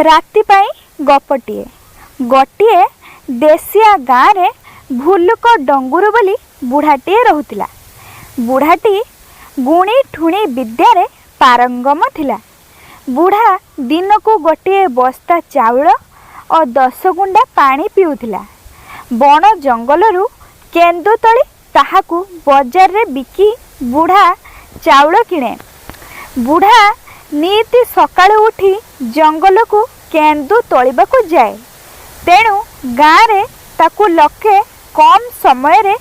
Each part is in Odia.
ରାତି ପାଇଁ ଗପଟିଏ। ଗୋଟିଏ ଦେଶିଆ ଗାଁରେ ଭୁଲୁକ ଡଙ୍ଗୁରୁ ବୋଲି ବୁଢ଼ାଟିଏ ରହୁଥିଲା। ବୁଢ଼ାଟି ଗୁଣି ଠୁଣି ବିଦ୍ୟାରେ ପାରଙ୍ଗମ ଥିଲା। ବୁଢ଼ା ଦିନକୁ ଗୋଟିଏ ବସ୍ତା ଚାଉଳ ଓ 10 ଗୁଣ୍ଡା ପାଣି ପିଉଥିଲା। ବଣ ଜଙ୍ଗଲରୁ କେନ୍ଦୁ ତୋଳି ତାହାକୁ ବଜାରରେ ବିକି ବୁଢ଼ା ଚାଉଳ କିଣେ। ବୁଢ଼ା ନିତି ସକାଳୁ ଉଠି ଜଙ୍ଗଲକୁ କେନ୍ଦୁ ତୋଳିବାକୁ ଯାଏ। ତେଣୁ ଗାଁରେ ତାକୁ ଲୋକେ କମ୍ ସମୟରେ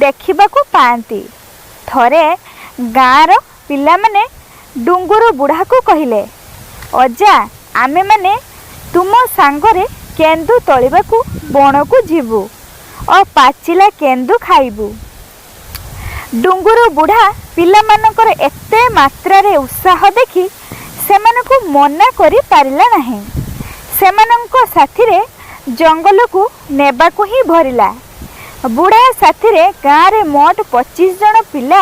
ଦେଖିବାକୁ ପାଆନ୍ତି। ଥରେ ଗାଁର ପିଲାମାନେ ଡୁଙ୍ଗୁରୁ ବୁଢ଼ାକୁ କହିଲେ, "ଅଜା, ଆମେମାନେ ତୁମ ସାଙ୍ଗରେ କେନ୍ଦୁ ତୋଳିବାକୁ ବଣକୁ ଯିବୁ ଓ ପାଚିଲା କେନ୍ଦୁ ଖାଇବୁ।" ଡୁଙ୍ଗୁରୁ ବୁଢ଼ା ପିଲାମାନଙ୍କର ଏତେ ମାତ୍ରାରେ ଉତ୍ସାହ ଦେଖି ସେମାନଙ୍କୁ ମନା କରିପାରିଲା ନାହିଁ। ସେମାନଙ୍କ ସାଥିରେ ଜଙ୍ଗଲକୁ ନେବାକୁ ହିଁ ଭରିଲା। ବୁଢ଼ା ସାଥିରେ ଗାଁରେ ମୋଟ 25 ଜଣ ପିଲା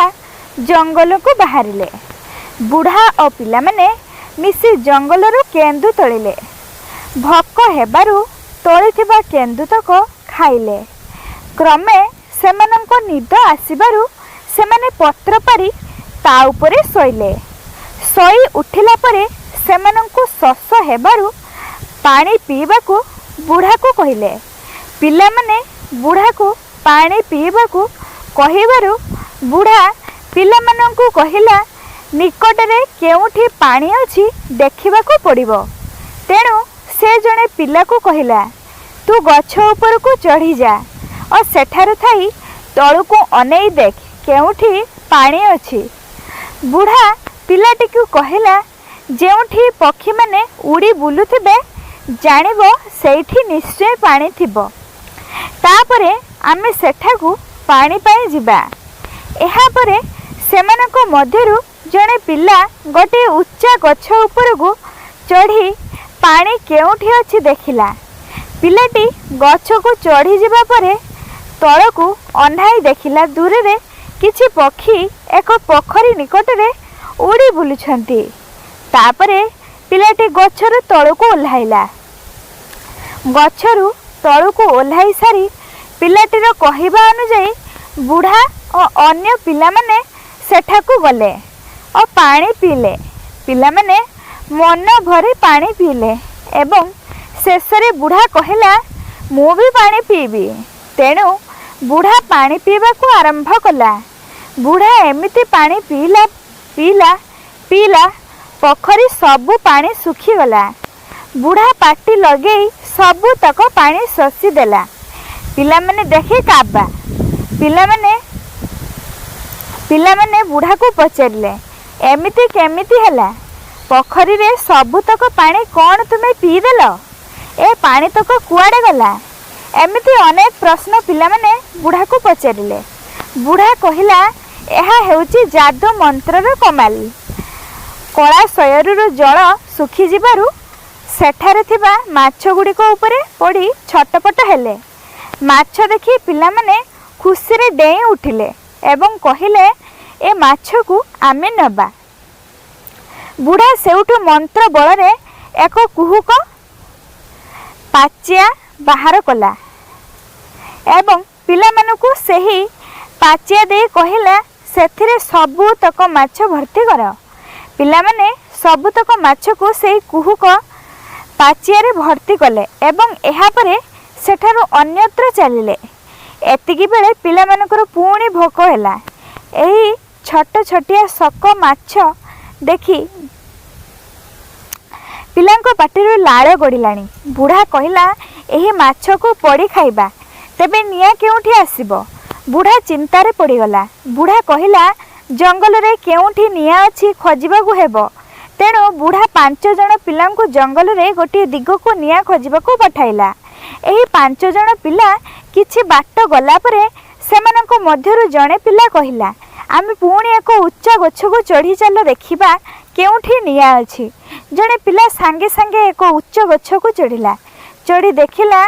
ଜଙ୍ଗଲକୁ ବାହାରିଲେ। ବୁଢ଼ା ଓ ପିଲାମାନେ ମିଶି ଜଙ୍ଗଲରୁ କେନ୍ଦୁ ତୋଳିଲେ। ଭୋକ ହେବାରୁ ତୋଳିଥିବା କେନ୍ଦୁତକ ଖାଇଲେ। କ୍ରମେ ସେମାନଙ୍କ ନିଦ ଆସିବାରୁ ସେମାନେ ପତ୍ର ପାରି ତା ଉପରେ ଶୋଇଲେ। ଶୋଇ ଉଠିଲା ପରେ ସେମାନଙ୍କୁ ଶୋଷ ହେବାରୁ ପାଣି ପିଇବାକୁ ବୁଢ଼ାକୁ କହିଲେ। ପିଲାମାନେ ବୁଢ଼ାକୁ ପାଣି ପିଇବାକୁ କହିବାରୁ ବୁଢ଼ା ପିଲାମାନଙ୍କୁ କହିଲା, ନିକଟରେ କେଉଁଠି ପାଣି ଅଛି ଦେଖିବାକୁ ପଡ଼ିବ। ତେଣୁ ସେ ଜଣେ ପିଲାକୁ କହିଲା, "ତୁ ଗଛ ଉପରକୁ ଚଢ଼ିଯା ଓ ସେଠାରେ ଥାଇ ତଳକୁ ଅନେଇ ଦେଖ କେଉଁଠି ପାଣି ଅଛି।" ବୁଢ଼ା ପିଲାଟିକୁ କହିଲା, "ଯେଉଁଠି ପକ୍ଷୀମାନେ ଉଡ଼ି ବୁଲୁଥିବେ, ଜାଣିବ ସେଇଠି ନିଶ୍ଚୟ ପାଣି ଥିବ। ତାପରେ ଆମେ ସେଠାକୁ ପାଣି ପାଇଁ ଯିବା।" ଏହାପରେ ସେମାନଙ୍କ ମଧ୍ୟରୁ ଜଣେ ପିଲା ଗୋଟିଏ ଉଚ୍ଚା ଗଛ ଉପରକୁ ଚଢ଼ି ପାଣି କେଉଁଠି ଅଛି ଦେଖିଲା। ପିଲାଟି ଗଛକୁ ଚଢ଼ିଯିବା ପରେ ତଳକୁ ଅନାଇ ଦେଖିଲା, ଦୂରରେ କିଛି ପକ୍ଷୀ ଏକ ପୋଖରୀ ନିକଟରେ ଉଡ଼ି ବୁଲୁଛନ୍ତି। ତାପରେ ପିଲାଟି ଗଛରୁ ତଳକୁ ଓହ୍ଲାଇଲା। ଗଛରୁ ତଳକୁ ଓହ୍ଲାଇ ସାରି ପିଲାଟିର କହିବା ଅନୁଯାୟୀ ବୁଢ଼ା ଓ ଅନ୍ୟ ପିଲାମାନେ ସେଠାକୁ ଗଲେ ଓ ପାଣି ପିଇଲେ। ପିଲାମାନେ ମନ ଭରି ପାଣି ପିଇଲେ ଏବଂ ଶେଷରେ ବୁଢ଼ା କହିଲା, "ମୁଁ ବି ପାଣି ପିଇବି।" ତେଣୁ ବୁଢ଼ା ପାଣି ପିଇବାକୁ ଆରମ୍ଭ କଲା। ବୁଢ଼ା ଏମିତି ପାଣି ପିଇଲା, ପିଇଲା, ପିଇଲା, ପୋଖରୀ ସବୁ ପାଣି ଶୁଖିଗଲା। ବୁଢ଼ା ପାଟି ଲଗେଇ ସବୁତକ ପାଣି ଶୋଷି ଦେଲା। ପିଲାମାନେ ଦେଖି କାବା। ପିଲାମାନେ ବୁଢ଼ାକୁ ପଚାରିଲେ, "ଏମିତି କେମିତି ହେଲା? ପୋଖରୀରେ ସବୁତକ ପାଣି କ'ଣ ତୁମେ ପିଇଦେଲ? ଏ ପାଣିତକ କୁଆଡ଼େ ଗଲା?" ଏମିତି ଅନେକ ପ୍ରଶ୍ନ ପିଲାମାନେ ବୁଢ଼ାକୁ ପଚାରିଲେ। ବୁଢ଼ା କହିଲା, "ଏହା ହେଉଛି ଯାଦୁ ମନ୍ତ୍ରର କମାଲ। କଳାଶୟରୁ ଜଳ ଶୁଖିଯିବାରୁ ସେଠାରେ ଥିବା ମାଛ ଗୁଡ଼ିକ ଉପରେ ପଡ଼ି ଛଟପଟ ହେଲେ। ମାଛ ଦେଖି ପିଲାମାନେ ଖୁସିରେ ଡେଇଁ ଉଠିଲେ ଏବଂ କହିଲେ, 'ଏ ମାଛକୁ ଆମେ ନେବା।' ବୁଢ଼ା ସେଇଠୁ ମନ୍ତ୍ର ବଳରେ ଏକ କୁହୁକ ପାଚିଆ ବାହାର କଲା ଏବଂ ପିଲାମାନଙ୍କୁ ସେହି ପାଚିଆ ଦେଇ କହିଲା, 'ସେଥିରେ ସବୁତକ ମାଛ ଭର୍ତ୍ତି କର।' ପିଲାମାନେ ସବୁତକ ମାଛକୁ ସେହି କୁହୁକ ପାଚିଆରେ ଭର୍ତ୍ତି କଲେ ଏବଂ ଏହାପରେ ସେଠାରୁ ଅନ୍ୟତ୍ର ଚାଲିଲେ। ଏତିକି ବେଳେ ପିଲାମାନଙ୍କର ପୁଣି ଭୋକ ହେଲା। ଏହି ଛୋଟ ଛୋଟିଆ ଶକ ମାଛ ଦେଖି ପିଲାଙ୍କ ପାଟିରୁ ଲାଳ ଗଡ଼ିଲାଣି। ବୁଢ଼ା କହିଲା, "ଏହି ମାଛକୁ ପୋଡ଼ି ଖାଇବା। ତେବେ ନିଆଁ କେଉଁଠି ଆସିବ?" ବୁଢ଼ା ଚିନ୍ତାରେ ପଡ଼ିଗଲା। ବୁଢ଼ା କହିଲା, ଜଙ୍ଗଲରେ କେଉଁଠି ନିଆଁ ଅଛି ଖୋଜିବାକୁ ହେବ। ତେଣୁ ବୁଢ଼ା 5 ଜଣ ପିଲାଙ୍କୁ ଜଙ୍ଗଲରେ ଗୋଟିଏ ଦିଗକୁ ନିଆଁ ଖୋଜିବାକୁ ପଠାଇଲା। ଏହି 5 ଜଣ ପିଲା କିଛି ବାଟ ଗଲା ପରେ ସେମାନଙ୍କ ମଧ୍ୟରୁ ଜଣେ ପିଲା କହିଲା, "ଆମେ ପୁଣି ଏକ ଉଚ୍ଚ ଗଛକୁ ଚଢ଼ି ଚାଲ, ଦେଖିବା କେଉଁଠି ନିଆଁ ଅଛି।" ଜଣେ ପିଲା ସାଙ୍ଗେ ସାଙ୍ଗେ ଏକ ଉଚ୍ଚ ଗଛକୁ ଚଢ଼ିଲା। ଚଢ଼ି ଦେଖିଲା,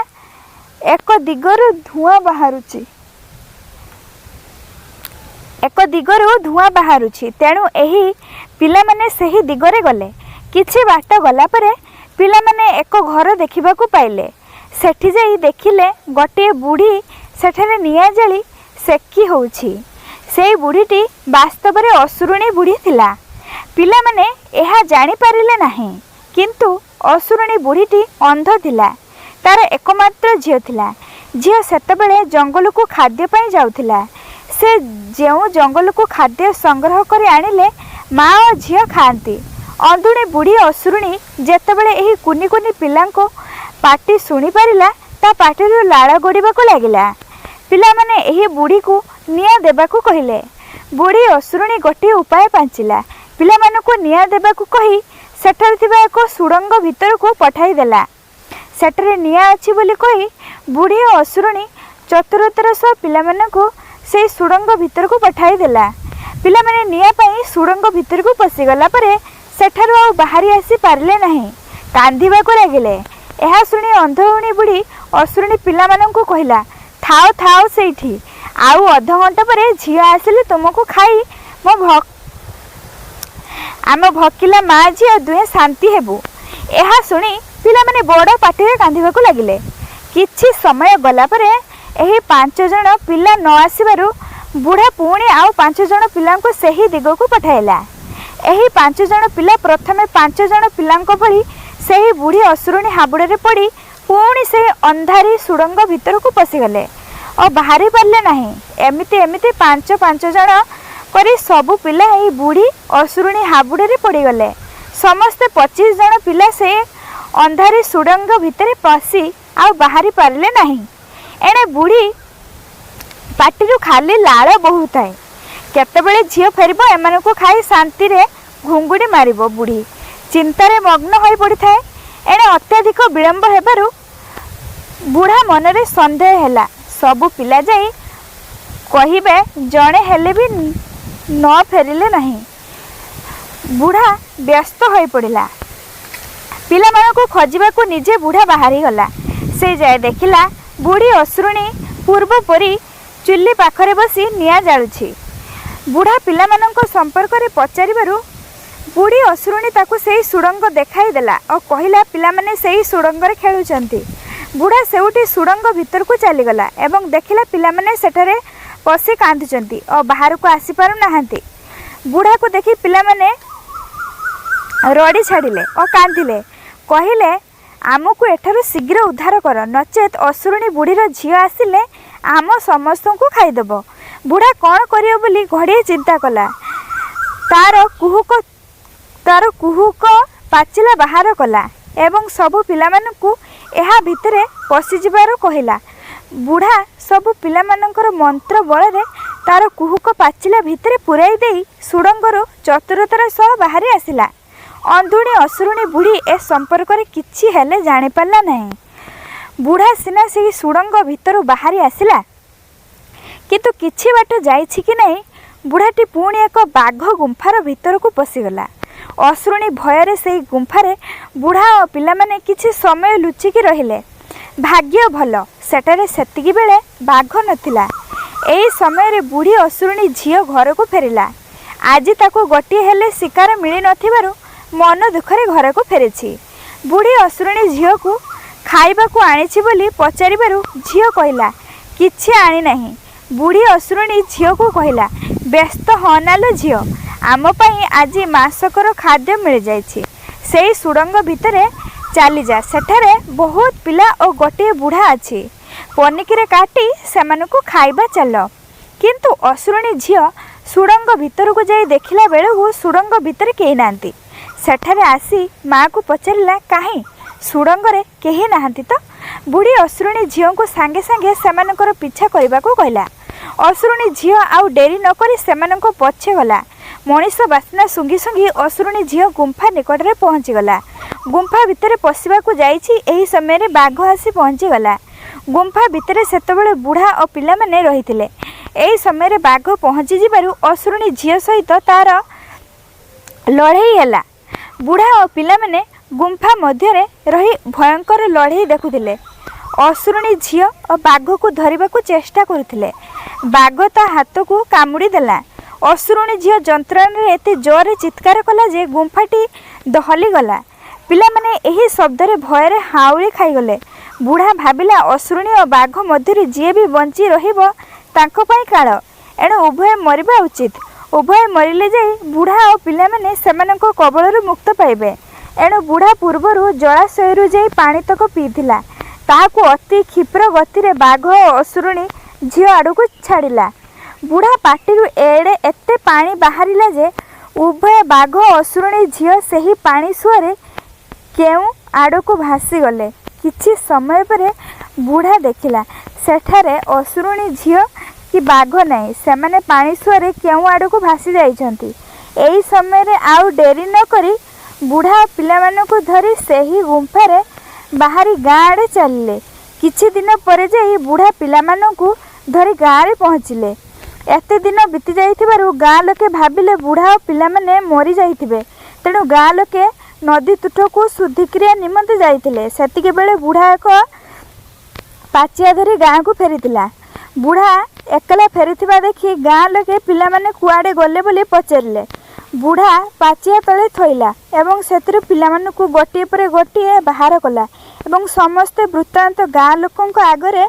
ଏକ ଦିଗରୁ ଧୂଆଁ ବାହାରୁଛି। ଏକ ଦିଗରୁ ଧୂଆଁ ବାହାରୁଛି। ତେଣୁ ଏହି ପିଲାମାନେ ସେହି ଦିଗରେ ଗଲେ। କିଛି ବାଟ ଗଲା ପରେ ପିଲାମାନେ ଏକ ଘର ଦେଖିବାକୁ ପାଇଲେ। ସେଠି ଯାଇ ଦେଖିଲେ ଗୋଟିଏ ବୁଢ଼ୀ ସେଠାରେ ନିଆଁ ଜାଳି ସେକି ହେଉଛି। ସେଇ ବୁଢ଼ୀଟି ବାସ୍ତବରେ ଅସୁରୁଣୀ ବୁଢ଼ୀ ଥିଲା। ପିଲାମାନେ ଏହା ଜାଣିପାରିଲେ ନାହିଁ। କିନ୍ତୁ ଅସୁରୁଣୀ ବୁଢ଼ୀଟି ଅନ୍ଧ ଥିଲା। ତାର ଏକମାତ୍ର ଝିଅ ଥିଲା। ଝିଅ ସେତେବେଳେ ଜଙ୍ଗଲକୁ ଖାଦ୍ୟ ପାଇଁ ଯାଉଥିଲା। ସେ ଯେଉଁ ଜଙ୍ଗଲକୁ ଖାଦ୍ୟ ସଂଗ୍ରହ କରି ଆଣିଲେ ମା ଓ ଝିଅ ଖାଆନ୍ତି। ଅନ୍ଧୁଣୀ ବୁଢ଼ୀ ଅସୁରୁଣୀ ଯେତେବେଳେ ଏହି କୁନି କୁନି ପିଲାଙ୍କ ପାଟି ଶୁଣିପାରିଲା, ତା ପାଟିରୁ ଲାଳ ଗଡ଼ିବାକୁ ଲାଗିଲା। ପିଲାମାନେ ଏହି ବୁଢ଼ୀକୁ ନିଆଁ ଦେବାକୁ କହିଲେ। ବୁଢ଼ୀ ଅସୁରୁଣୀ ଗୋଟିଏ ଉପାୟ ପାଞ୍ଚିଲା। ପିଲାମାନଙ୍କୁ ନିଆଁ ଦେବାକୁ କହି ସେଠାରେ ଥିବା ଏକ ସୁଡ଼ଙ୍ଗ ଭିତରକୁ ପଠାଇଦେଲା। ସେଠାରେ ନିଆଁ ଅଛି ବୋଲି କହି ବୁଢ଼ୀ ଓ ଅସୁରୁଣୀ ଚତୁରତାର ସହ ପିଲାମାନଙ୍କୁ ସେଇ ସୁଡ଼ଙ୍ଗ ଭିତରକୁ ପଠାଇଦେଲା। ପିଲାମାନେ ନିଆଁ ପାଇଁ ସୁଡ଼ଙ୍ଗ ଭିତରକୁ ପଶିଗଲା ପରେ ସେଠାରୁ ଆଉ ବାହାରି ଆସି ପାରିଲେ ନାହିଁ, କାନ୍ଦିବାକୁ ଲାଗିଲେ। ଏହା ଶୁଣି ଅନ୍ଧୁଣୀ ବୁଢ଼ୀ ଅସୁରୁଣୀ ପିଲାମାନଙ୍କୁ କହିଲା, "ଥାଅ, ଥାଅ ସେଇଠି। ଆଉ ଅଧଘଣ୍ଟା ପରେ ଝିଅ ଆସିଲେ ତୁମକୁ ଖାଇ ଆମ ଭୋକିଲା ମା ଝିଅ ଦୁହେଁ ଶାନ୍ତି ହେବୁ।" ଏହା ଶୁଣି ପିଲାମାନେ ବଡ଼ ପାଟିରେ କାନ୍ଦିବାକୁ ଲାଗିଲେ। କିଛି ସମୟ ଗଲା ପରେ ଏହି ପାଞ୍ଚ ଜଣ ପିଲା ନ ଆସିବାରୁ ବୁଢ଼ା ପୁଣି ଆଉ ପାଞ୍ଚ ଜଣ ପିଲାଙ୍କୁ ସେହି ଦିଗକୁ ପଠାଇଲା। ଏହି ପାଞ୍ଚ ଜଣ ପିଲା ପ୍ରଥମେ ପାଞ୍ଚ ଜଣ ପିଲାଙ୍କ ଭଳି ସେହି ବୁଢ଼ୀ ଅସୁରୁଣୀ ହାବୁଡ଼ରେ ପଡ଼ି ପୁଣି ସେହି ଅନ୍ଧାରୀ ସୁଡ଼ଙ୍ଗ ଭିତରକୁ ପଶିଗଲେ ଓ ବାହାରି ପାରିଲେ ନାହିଁ। ଏମିତି ଏମିତି ପାଞ୍ଚ ପାଞ୍ଚ ଜଣ କରି ସବୁ ପିଲା ଏହି ବୁଢ଼ୀ ଅସୁରୁଣୀ ହାବୁଡ଼ରେ ପଡ଼ିଗଲେ। ସମସ୍ତେ 25 ଜଣ ପିଲା ସେ ଅନ୍ଧାରୀ ସୁଡ଼ଙ୍ଗ ଭିତରେ ପଶି ଆଉ ବାହାରି ପାରିଲେ ନାହିଁ। ଏଣେ ବୁଢ଼ୀ ପାଟିରୁ ଖାଲି ଲାଳ ବହୁଥାଏ। କେତେବେଳେ ଝିଅ ଫେରିବ, ଏମାନଙ୍କୁ ଖାଇ ଶାନ୍ତିରେ ଘୁଙ୍ଗୁଡ଼ି ମାରିବ, ବୁଢ଼ୀ ଚିନ୍ତାରେ ମଗ୍ନ ହୋଇ ପଡ଼ିଥାଏ। ଏଣେ ଅତ୍ୟଧିକ ବିଳମ୍ବ ହେବାରୁ ବୁଢ଼ା ମନରେ ସନ୍ଦେହ ହେଲା। ସବୁ ପିଲା ଯାଇ କହିବେ, ଜଣେ ହେଲେ ବି ନ ଫେରିଲେ ନାହିଁ। ବୁଢ଼ା ବ୍ୟସ୍ତ ହୋଇପଡ଼ିଲା। ପିଲାମାନଙ୍କୁ ଖୋଜିବାକୁ ନିଜେ ବୁଢ଼ା ବାହାରିଗଲା। ସେ ଯାଇ ଦେଖିଲା, ବୁଢ଼ୀ ଅସୁରୁଣୀ ପୂର୍ବ ପରି ଚୁଲି ପାଖରେ ବସି ନିଆଁ ଜାଳୁଛି। ବୁଢ଼ା ପିଲାମାନଙ୍କ ସମ୍ପର୍କରେ ପଚାରିବାରୁ ବୁଢ଼ୀ ଅସୁରୁଣୀ ତାକୁ ସେଇ ସୁଡ଼ଙ୍ଗ ଦେଖାଇ ଦେଲା ଓ କହିଲା, ପିଲାମାନେ ସେଇ ସୁଡ଼ଙ୍ଗରେ ଖେଳୁଛନ୍ତି। ବୁଢ଼ା ସେଇଠି ସୁଡ଼ଙ୍ଗ ଭିତରକୁ ଚାଲିଗଲା ଏବଂ ଦେଖିଲା, ପିଲାମାନେ ସେଠାରେ ପଶି କାନ୍ଦୁଛନ୍ତି ଓ ବାହାରକୁ ଆସିପାରୁନାହାନ୍ତି। ବୁଢ଼ାକୁ ଦେଖି ପିଲାମାନେ ରଡ଼ି ଛାଡ଼ିଲେ ଓ କାନ୍ଦିଲେ। କହିଲେ, "ଆମକୁ ଏଠାରୁ ଶୀଘ୍ର ଉଦ୍ଧାର କର, ନଚେତ୍ ଅସୁରୁଣୀ ବୁଢ଼ୀର ଝିଅ ଆସିଲେ ଆମ ସମସ୍ତଙ୍କୁ ଖାଇଦେବ।" ବୁଢ଼ା କ'ଣ କରିବ ବୋଲି ଘଡ଼ିଏ ଚିନ୍ତା କଲା। ତାର କୁହୁକ ପାଚିଲା ବାହାର କଲା ଏବଂ ସବୁ ପିଲାମାନଙ୍କୁ ଏହା ଭିତରେ ପଶିଯିବାରୁ କହିଲା। ବୁଢ଼ା ସବୁ ପିଲାମାନଙ୍କର ମନ୍ତ୍ର ବଳରେ ତାର କୁହୁକ ପାଚିଲା ଭିତରେ ପୂରାଇ ଦେଇ ସୁଡ଼ଙ୍ଗରୁ ଚତୁରତାର ସହ ବାହାରି ଆସିଲା। ଅନ୍ଧୁଣୀ ଅସୁରୁଣୀ ବୁଢ଼ୀ ଏ ସମ୍ପର୍କରେ କିଛି ହେଲେ ଜାଣିପାରିଲା ନାହିଁ। ବୁଢ଼ା ସିନା ସେହି ସୁଡ଼ଙ୍ଗ ଭିତରୁ ବାହାରି ଆସିଲା, କିନ୍ତୁ କିଛି ବାଟ ଯାଇଛି କି ନାହିଁ, ବୁଢ଼ାଟି ପୁଣି ଏକ ବାଘ ଗୁମ୍ଫାର ଭିତରକୁ ପଶିଗଲା। ଅସୁରୁଣୀ ଭୟରେ ସେହି ଗୁମ୍ଫାରେ ବୁଢ଼ା ଓ ପିଲାମାନେ କିଛି ସମୟ ଲୁଚିକି ରହିଲେ। ଭାଗ୍ୟ ଭଲ, ସେଠାରେ ସେତିକି ବେଳେ ବାଘ ନଥିଲା। ଏହି ସମୟରେ ବୁଢ଼ୀ ଅସୁରୁଣୀ ଝିଅ ଘରକୁ ଫେରିଲା। ଆଜି ତାକୁ ଗୋଟିଏ ହେଲେ ଶିକାର ମିଳିନଥିବାରୁ ମନ ଦୁଃଖରେ ଘରକୁ ଫେରିଛି। ବୁଢ଼ୀ ଅସୁରୁଣୀ ଝିଅକୁ ଖାଇବାକୁ ଆଣିଛି ବୋଲି ପଚାରିବାରୁ ଝିଅ କହିଲା, କିଛି ଆଣିନାହିଁ। ବୁଢ଼ୀ ଅସୁରୁଣୀ ଝିଅକୁ କହିଲା, "ବ୍ୟସ୍ତ ହଅନା ଲୋ ଝିଅ, ଆମ ପାଇଁ ଆଜି ମାସକର ଖାଦ୍ୟ ମିଳିଯାଇଛି। ସେଇ ସୁଡ଼ଙ୍ଗ ଭିତରେ ଚାଲିଯା। ସେଠାରେ ବହୁତ ପିଲା ଓ ଗୋଟିଏ ବୁଢ଼ା ଅଛି। ପନିକିରେ କାଟି ସେମାନଙ୍କୁ ଖାଇବା ଚାଲ।" କିନ୍ତୁ ଅସୁରୁଣୀ ଝିଅ ସୁଡ଼ଙ୍ଗ ଭିତରକୁ ଯାଇ ଦେଖିଲା ବେଳକୁ ସୁଡ଼ଙ୍ଗ ଭିତରେ କେହି ନାହାନ୍ତି। ସେଠାରେ ଆସି ମାଆକୁ ପଚାରିଲା, "କାହିଁ, ସୁଡ଼ଙ୍ଗରେ କେହି ନାହାନ୍ତି ତ?" ବୁଢ଼ୀ ଅସୁରୁଣୀ ଝିଅଙ୍କୁ ସାଙ୍ଗେ ସାଙ୍ଗେ ସେମାନଙ୍କର ପିଛା କରିବାକୁ କହିଲା। ଅସୁରୁଣୀ ଝିଅ ଆଉ ଡେରି ନକରି ସେମାନଙ୍କ ପଛେ ଗଲା। ମଣିଷ ବାସ୍ନା ଶୁଙ୍ଘି ଶୁଙ୍ଘି ଅସୁରୁଣୀ ଝିଅ ଗୁମ୍ଫା ନିକଟରେ ପହଞ୍ଚିଗଲା। ଗୁମ୍ଫା ଭିତରେ ପଶିବାକୁ ଯାଇଛି, ଏହି ସମୟରେ ବାଘ ଆସି ପହଞ୍ଚିଗଲା। ଗୁମ୍ଫା ଭିତରେ ସେତେବେଳେ ବୁଢ଼ା ଓ ପିଲାମାନେ ରହିଥିଲେ। ଏହି ସମୟରେ ବାଘ ପହଞ୍ଚିଯିବାରୁ ଅସୁରୁଣୀ ଝିଅ ସହିତ ତାର ଲଢ଼େଇ ହେଲା। ବୁଢ଼ା ଓ ପିଲାମାନେ ଗୁମ୍ଫା ମଧ୍ୟରେ ରହି ଭୟଙ୍କର ଲଢ଼େଇ ଦେଖୁଥିଲେ। ଅସୁରୁଣୀ ଝିଅ ଓ ବାଘକୁ ଧରିବାକୁ ଚେଷ୍ଟା କରୁଥିଲେ। ବାଘ ତା ହାତକୁ କାମୁଡ଼ି ଦେଲା। ଅସୁରୁଣୀ ଝିଅ ଯନ୍ତ୍ରଣାରେ ଏତେ ଜୋରରେ ଚିତ୍କାର କଲା ଯେ ଗୁମ୍ଫାଟି ଦୋହଲିଗଲା। ପିଲାମାନେ ଏହି ଶବ୍ଦରେ ଭୟରେ ହାଉଳି ଖାଇଗଲେ। ବୁଢ଼ା ଭାବିଲା, ଅସୁରୁଣୀ ଓ ବାଘ ମଧ୍ୟରୁ ଯିଏ ବି ବଞ୍ଚି ରହିବ ତାଙ୍କ ପାଇଁ କାଳ। ଏଣୁ ଉଭୟ ମରିବା ଉଚିତ। ଉଭୟ ମରିଲେ ଯାଇ ବୁଢ଼ା ଓ ପିଲାମାନେ ସେମାନଙ୍କ କବଳରୁ ମୁକ୍ତ ପାଇବେ। ଏଣୁ ବୁଢ଼ା ପୂର୍ବରୁ ଜଳାଶୟରୁ ଯାଇ ପାଣିତକ ପିଇଥିଲା। ତାହାକୁ ଅତି କ୍ଷିପ୍ର ଗତିରେ ବାଘ ଓ ଅସୁରୁଣୀ ଝିଅ ଆଡ଼କୁ ଛାଡ଼ିଲା। ବୁଢ଼ା ପାଟିରୁ ଏଡ଼େ ଏତେ ପାଣି ବାହାରିଲା ଯେ ଉଭୟ ବାଘ ଓ ଅସୁରୁଣୀ ଝିଅ ସେହି ପାଣି ସୁଅରେ କେଉଁ ଆଡ଼କୁ ଭାସିଗଲେ। କିଛି ସମୟ ପରେ ବୁଢ଼ା ଦେଖିଲା, ସେଠାରେ ଅସୁରୁଣୀ ଝିଅ କି ବାଘ ନାହିଁ। ସେମାନେ ପାଣି ସୁଅରେ କେଉଁ ଆଡ଼କୁ ଭାସି ଯାଇଛନ୍ତି। ଏହି ସମୟରେ ଆଉ ଡେରି ନ କରି ବୁଢ଼ା ପିଲାମାନଙ୍କୁ ଧରି ସେହି ଗୁମ୍ଫାରେ ବାହାରି ଗାଁ ଆଡ଼େ ଚାଲିଲେ। କିଛି ଦିନ ପରେ ଯାଇ ବୁଢ଼ା ପିଲାମାନଙ୍କୁ ଧରି ଗାଁରେ ପହଞ୍ଚିଲେ। ଏତେ ଦିନ ବିତି ଯାଇଥିବାରୁ ଗାଁ ଲୋକେ ଭାବିଲେ ବୁଢ଼ା ଓ ପିଲାମାନେ ମରିଯାଇଥିବେ। ତେଣୁ ଗାଁ ଲୋକେ ନଦୀ ତୁଠକୁ ଶୁଦ୍ଧିକ୍ରିୟା ନିମନ୍ତେ ଯାଇଥିଲେ। ସେତିକିବେଳେ ବୁଢ଼ା ଏକ ପାଚିଆ ଧରି ଗାଁକୁ ଫେରିଥିଲା। ବୁଢ଼ା ଏକଲା ଫେରୁଥିବା ଦେଖି ଗାଁ ଲୋକେ ପିଲାମାନେ କୁଆଡ଼େ ଗଲେ ବୋଲି ପଚାରିଲେ। ବୁଢ଼ା ପାଚିଆ ତଳେ ଥୋଇଲା ଏବଂ ସେଥିରୁ ପିଲାମାନଙ୍କୁ ଗୋଟିଏ ପରେ ଗୋଟିଏ ବାହାର କଲା ଏବଂ ସମସ୍ତେ ବୃତ୍ତାନ୍ତ ଗାଁ ଲୋକଙ୍କ ଆଗରେ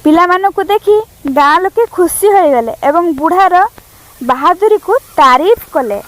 ପିଲାମାନଙ୍କୁ ଦେଖି ଗାଁ ଲୋକେ ଖୁସି ହୋଇଗଲେ ଏବଂ ବୁଢ଼ାର ବାହାଦୁରୀକୁ ତାରିଫ କଲେ।